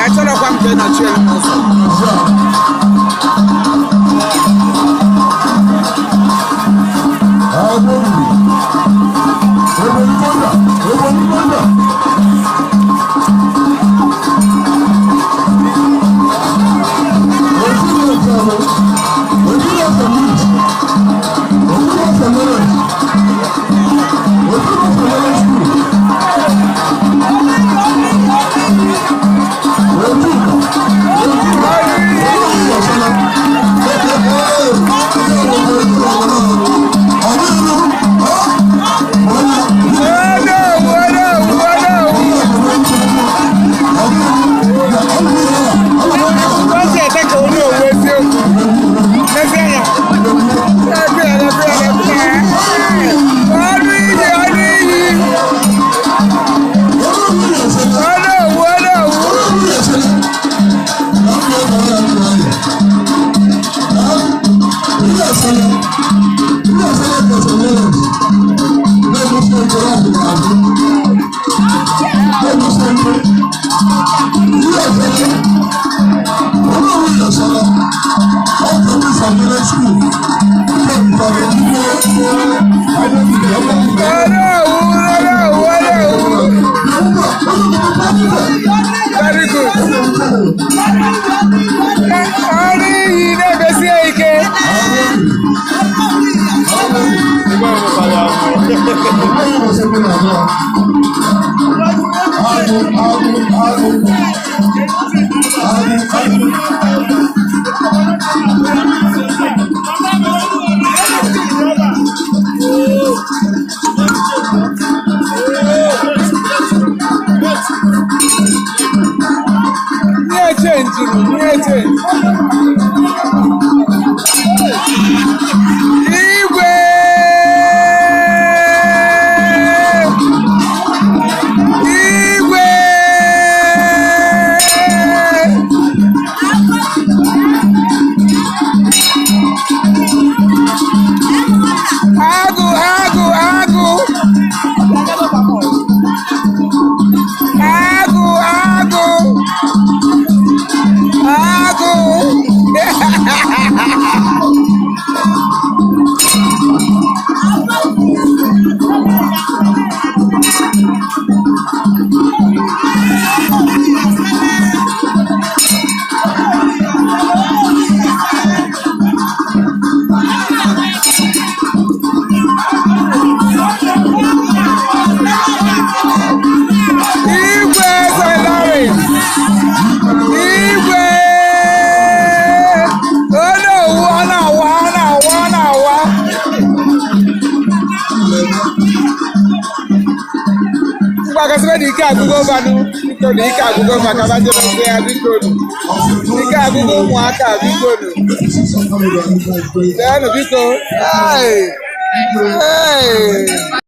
Achọrọkwa m ka ị nọchie m n'ụzọ. Onowu, onowu, onowu. O si ete ka onye owu eziokwu. N'ezie anya. Ebe ya, ebe ya, ebe ya. Ọnụ iyi, ọnụ iyi. Onowu, onowu. Onowu, onowu, onowu. Very good. Ọnụ iyi na-emesi ya ike. Nye chenji, nye chenji. Igwe! Igwe! Agụ, agụ, agụ! Agụ, agụ! Agụ! Igwe St. Lawrence! Igwe! Onowu, ọ na-awa, ọ na-awa, ọ na-awa. Mgbakasịbe na ike agụgo vanụ, biko na ike agụgo maka bajebezi ya, biko nụ. Ike agụgo ụmụaka, biko nụ. Leenụ, biko. Hey! Hey!